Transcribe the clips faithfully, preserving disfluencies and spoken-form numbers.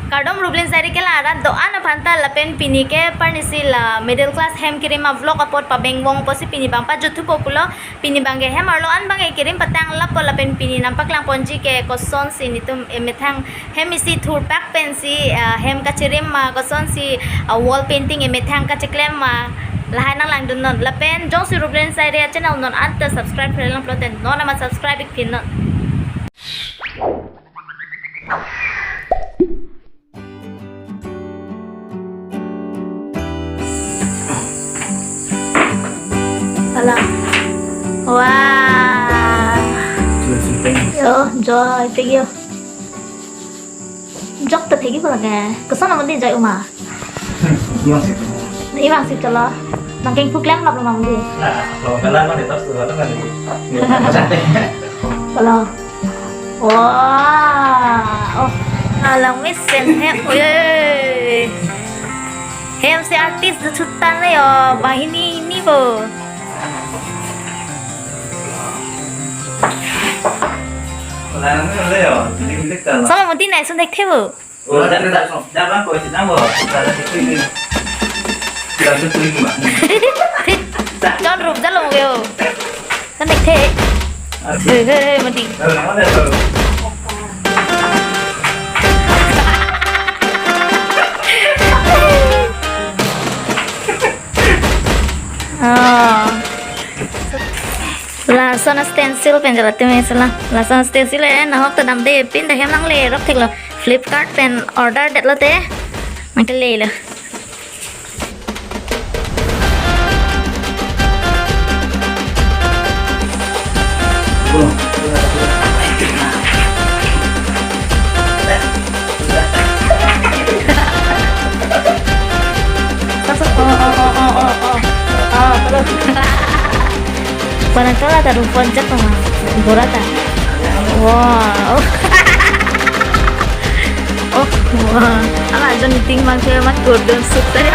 Kardom Rublin Sairi ke la arat do-an aphan ta lapen pini ke parnisi la middle class hem kerim a vlog apot pabeng vong pusi pini bang pajut thupo pulo. Pini bang ke hem arlo an bang ke kerim patang lapo lapen pini nangpaklang ponji ke kosonsi netum emethang hem isi thurpak pensi, ah, hem kachirim ma kosonsi, ah, wall painting emethang kachiklem ma lahai nanglangdunnon lapen jongsi Rublin Sairi a channel non anta subscribe klemkle pulote non amat subscribe ik pinnon. Salam. Wah. Yo, joy, thank you. Jok ta thegi pala ke. Koson namun di joy uma. Iwang sip. Iwang sip chalo. Nangkengpu klemlap lo mandi. Nah, kalau kalian mandi tas tuh kan mandi. Kalau. Wah. Oh. Alang mesen hem. Oi, oi, oi. Hem si artist do chutan le yo. Bahini ini bo. Kalau yang ini le yo. Bilik-bilik kan. Salam mandi nai sun thek thebo. Oh, dah, dah, dah, dah, bang, kau isi nama. Dah, dah, itu, itu. Dah, itu, itu, bang. Chon rup jalo yo. Kan dek the. Aduh. Hei, hei, hei, mati. Dah, nama dah, tuh. Oh. Lason a stencil pen jala tumi sala. Lason a stencil e nahok ta damde pin ta hem nangle rok theklo. Flipkart pen order detlo te. Nangkele lo. Parang kala ta rumpon jak ma. Bora ta. Wow. Oh, wow. Ala jon ting mang ke mat gordon suk tadi.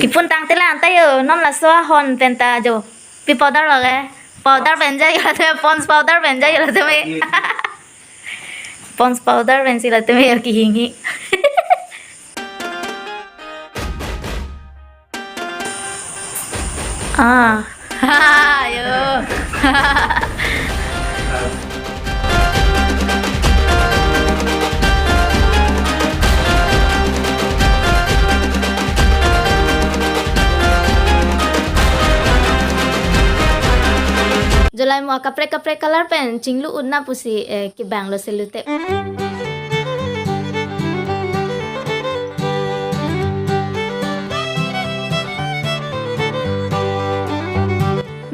Kipun tang tela anta yo, non laso ahon pen ta jo. Pi powder lo ke? Powder pen ja yo te, Pond's powder pen ja yo te me. Pond's powder pensi la te me yo kihinghi. Ah. Ha, yo. July mo kaprek kaprek color pen chinglu un na pusi, eh, kebang lo sellotape.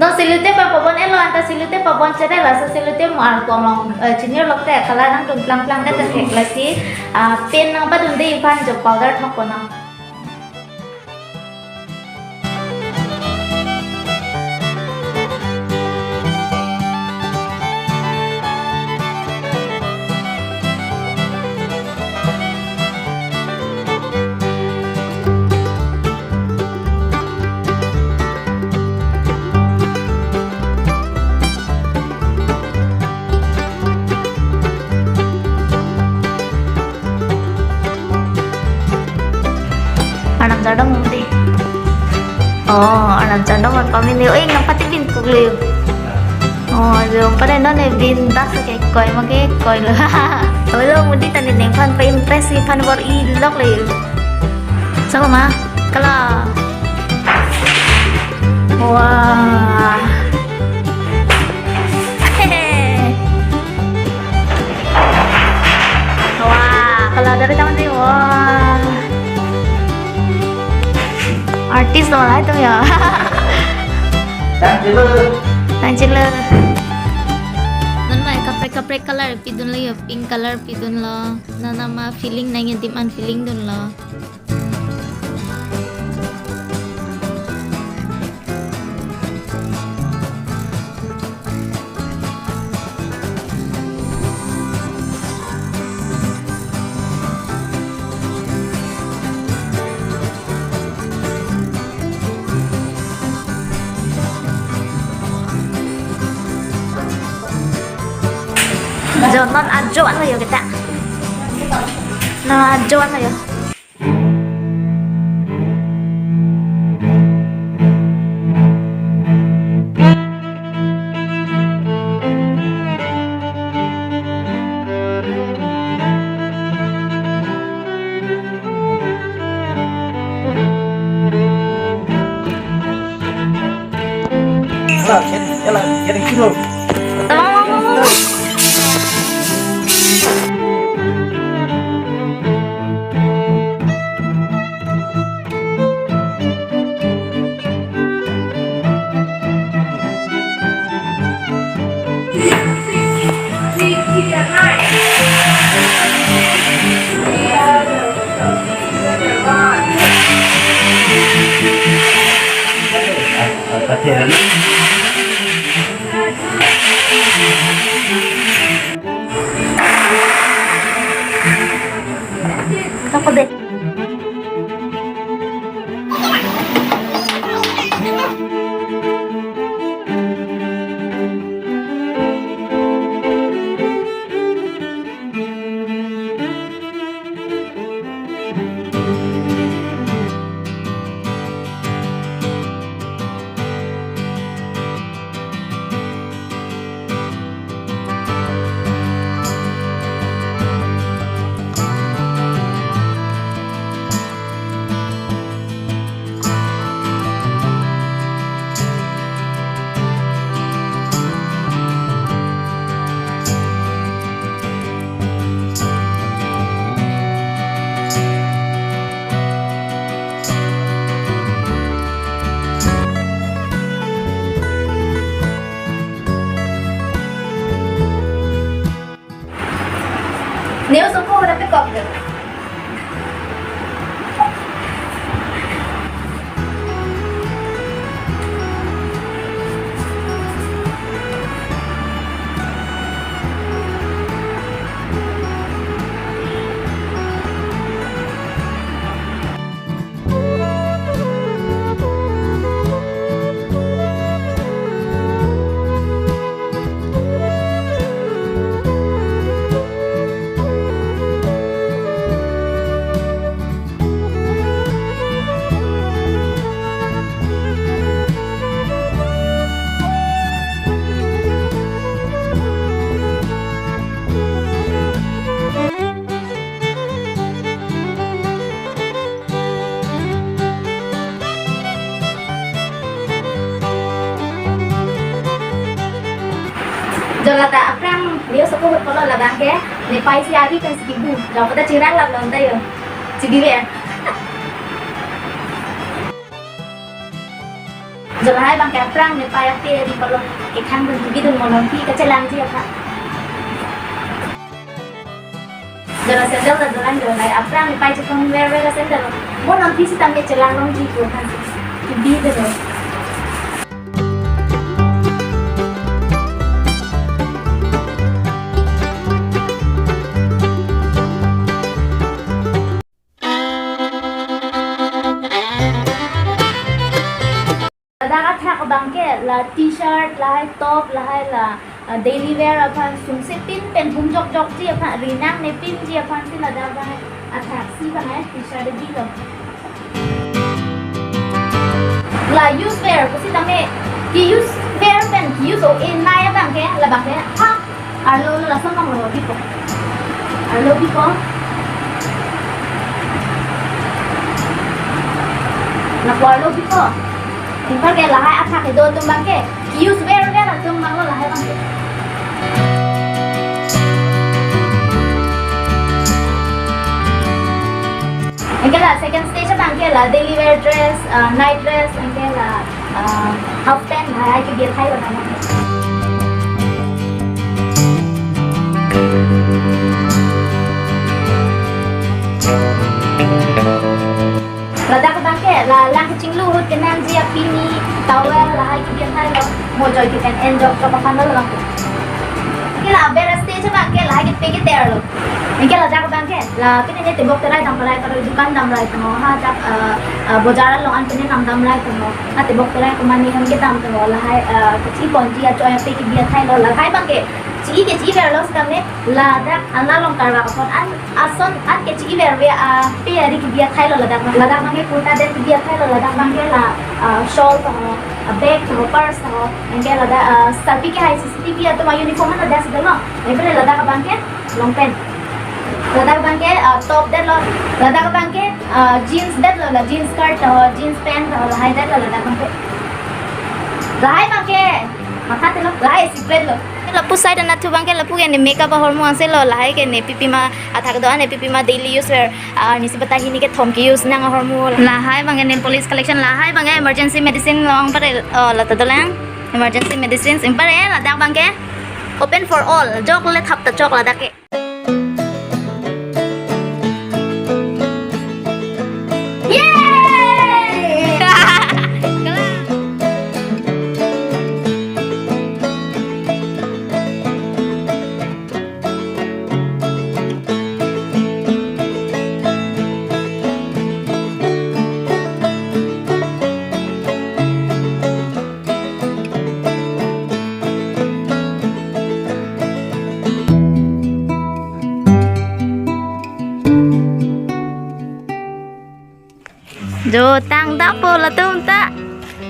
Non sellotape pabon elo anta sellotape pabon chere laso sellotape mo arkom along, eh, chinir lok te color nangtum plangplang det thek lasi, ah, pen nangpadunde iphan jo powder thok ponang. Arnam jardom mati. Oh, arnam jardom mat pamili. Oi, nang pati bin pukli. Oh, jo pare non e bin das ke koi ma ke koi lo. Oi lo mudi tani neng phan pa impress iphan bor-i lok le. Sama ma, kala. Wah. Wah, kalau dari teman sih, wah. Artis lo lah itu ya. Tang chelo. Tang chelo. Non mai kaprek kaprek color pidun lo ya, pink color pidun lo. Nana ma feeling nang ya dim an feeling dun lo. Jo, non ajo anlo jo kita. Non ajo anlo jo. News uko udah pekok deh. Jo lata aphrang news ako hut kolo labang ke, nepei si agi pen si kibu, jo kota chirang lam lom tayo. Chibi be. Jo lahai abang ke aphrang nepei ake ri kolo kethang dun kebidun mo non pi kachelangji aphan. Jo la sandal ta dolang jo lahai aphrang nepei chekong ver ver la sandal. Mo non pi sitame chelang longji ko aphan si. Kebidun lo. Ladak athak abang ke la t-shirt, lahai top, lahai la, uh, daily wear aphan sungse pin pen hum jokjokji aphan, rinang ne pinji aphan si ladak abang athak si abang eh t-shirt dilo. La use wear pusitame, ke-use wear pen ke-use o-e nai abang ke labang ke ha. Arlo lo lason abang lo bipo. Arlo bipo. Lapu arlo bipo. Tingpar ke lahai athak kedo atum abang ke, ke-use wear wear atum abang lo lahai abang ke. Anke la second stage abang ke la daily wear dress, uh, night dress, anke la, uh, half pant, hai, hai kebi athai lo nang. Ladak abang ke la lang kachinglu ahut kenangji apini, towel, lahai kebi athai lo, mo joike pen en jokjok aphan lo labang ke. Anke la aber stage abang ke lahai kepe keter lo. Anke ladak abang ke la pini ne tebok terai dam palai karo, dukan dam rai tanglo, ha jak, eh, eh, bojar along an pini nam dam rai tanglo, ha tebok terai komatne hem kedam tanglo, lahai, eh, kachi ponji achoi ape kebi athai lo, lahai abang ke Kechi kechiver lo setame ladak ana along karvak aphan an ason an kechiver ave, ah, pe ari kebi akhai lo ladak. Ladak abangke kurta det kebi akhai lo, ladak abangke la, ah, shawl taho, ah, bag taho, purse taho, anke ladak, ah, sarpi kehai C C T V atum a-uniform an ladak si dolo. Anke ladak abangke long pant. Ladak abangke, ah, top det lo. Ladak abangke, ah, jeans det lo, la jeans skirt taho, jeans pant taho, lahai det lo ladak abangke. Lahai abangke. Makhat lo, lahai secret lo. Lapu side anatthu abangke lapu ke ne makeup ahormu ansi lo, lahai ke ne pipima athak do-an, ne pipima daily use wear, ah, arnisi batai hini kethom ke-use nang ahormu. Lahai abangke nail polish collection, lahai abangke emergency medicine along pare, oh, lata dolang. Emergency medicines impare, ladak abangke open for all. Jok le thap ta chok ladak ke. Yay! Jo tang dapo latum ta.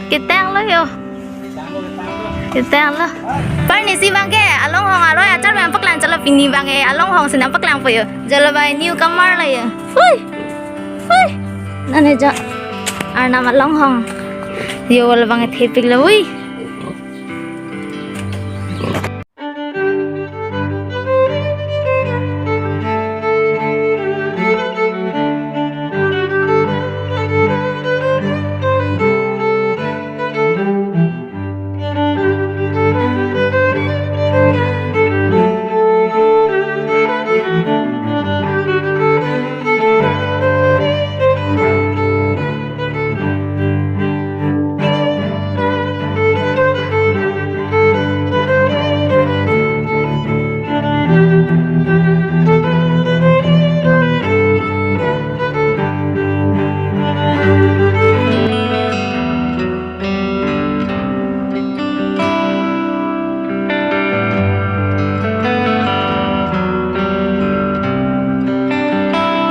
Ketang lo yo. Ketang lo. Arnisi abangke alonghong aroi achar abang paklang chalo, pini abangke alonghong si nangpaklangpo yo. Jo labai newcomer lo yo. Hui. Hui. Nane jo. Arnam alonghong. Yo wala abangke thepik lo. Hui.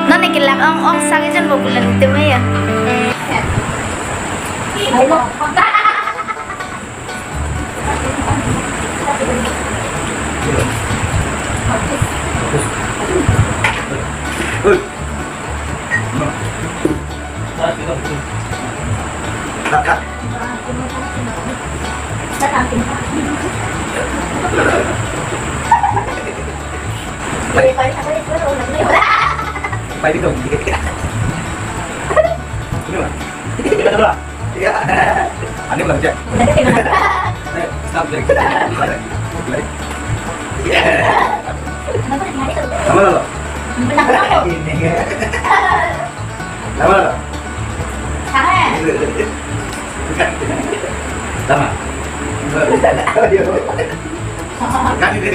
Non ne kelak ong ong sang ijan bo bulan itum ya. Pai di dong. Ini, Mas. Iya. Ani belanja. Eh, stop, Jack. Iya. Sama lo. Ini. Sama lo. Sama. Sama. Kan ini.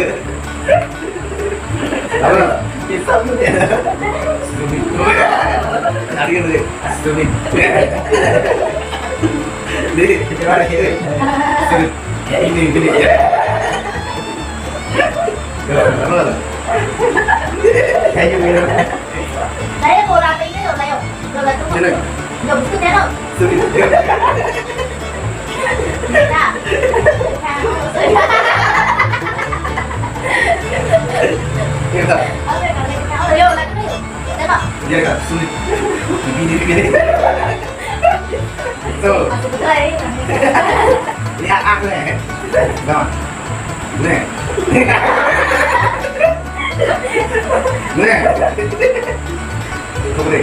Apa? Pisau tu dia. Stupid. Hari ini stupid. Ini, gimana ini? Stupid. Ini, ini. Apa? Kayu merah. Saya bola apa ini loh, kayu? Bola tuh. Sini. Nggak bisa deh, loh. Sini. Nah. Iya, Kak. Oke, oke. Oh, yuk, lagi, yuk. Tengok. Iya, Kak. Sulit. Ini, ini, ini. Tuh. Masuk betul, ya. Ini hak aku, ya. Tengok. Nih. Nih. Tuh, nih.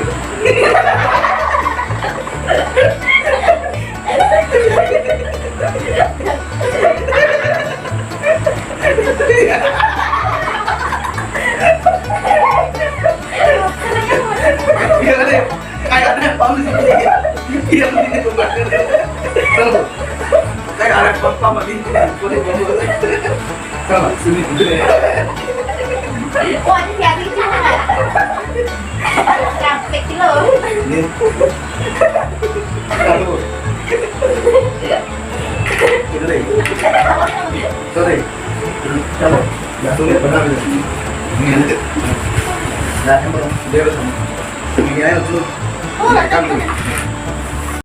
Iya, nih. Kayak ada yang paham di sini. Iya, begini tuh, Pak. Tuh. Kayak ada yang paham di sini. Tuh, sini. Wah, ini hati-hati, Pak. Capek lo. Ini. Aduh. Itu deh. Sorry. Coba. Laso le pada bida. Ini nanti. Dah, yang belum. Dia belum. Ini aja tuh. Ini kan tuh.